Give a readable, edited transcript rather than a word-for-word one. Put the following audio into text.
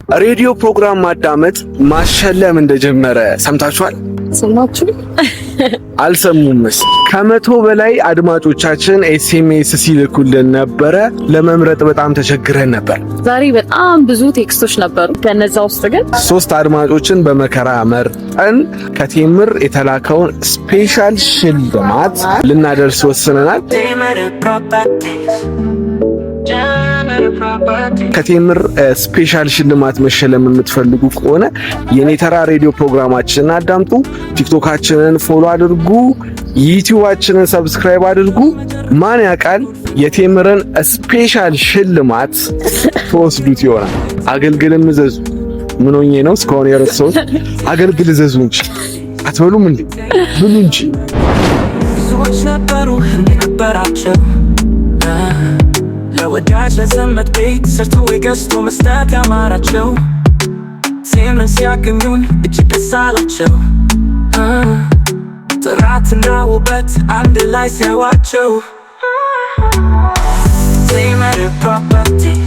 ሬዲዮ ፕሮግራም ማዳመጥ ማሸለም እንደጀመረ ሰምታችኋል? ሰማችሁ? አልሰሙም መሰል። 100 በላይ አድማጮቻችን SMS ሲልኩልን ነበረ። ለመምረጥ በጣም ተቸግረን ነበር። ዛሬ በጣም ብዙ text ኦች ነበሩ። ከነዛ ውስጥ ግን ሶስት አድማጮችን በመከራ መርጠን ከቴምር የተላከውን special ሽልማት ልናደርስ ወስነናል። ከቴምር special ሽልማት መሸለም የምትፈልጉ ከሆነ የኔተራ ሬዲዮ ፕሮግራማችንን አዳምጡ፣ ቲክቶካችንን follow አድርጉ፣ ዩቲዩባችንን subscribe አድርጉ። ማን ያውቃል የቴምርን special ሽልማት ትወስዱት ይሆናል። አገልግልም እዘዙ። ምን ሆኜ ነው እስካሁን የረሳሁት? አገልግል እዘዙ እንጂ አትበሉም እንዴ? ብሉ እንጂ። ብዙዎች ነበሩ ነበራቸው ለወዳጅ ለዘመድ ቤት ሰርቶ ወይ ገዝቶ መስጠት ያማራቸው። ቴምርን ሲያገኙን እጅግ ደስ አላቸው። ጥራትና ውበት አንድ ላይ ሲያዋቸው። ቴምር Properties።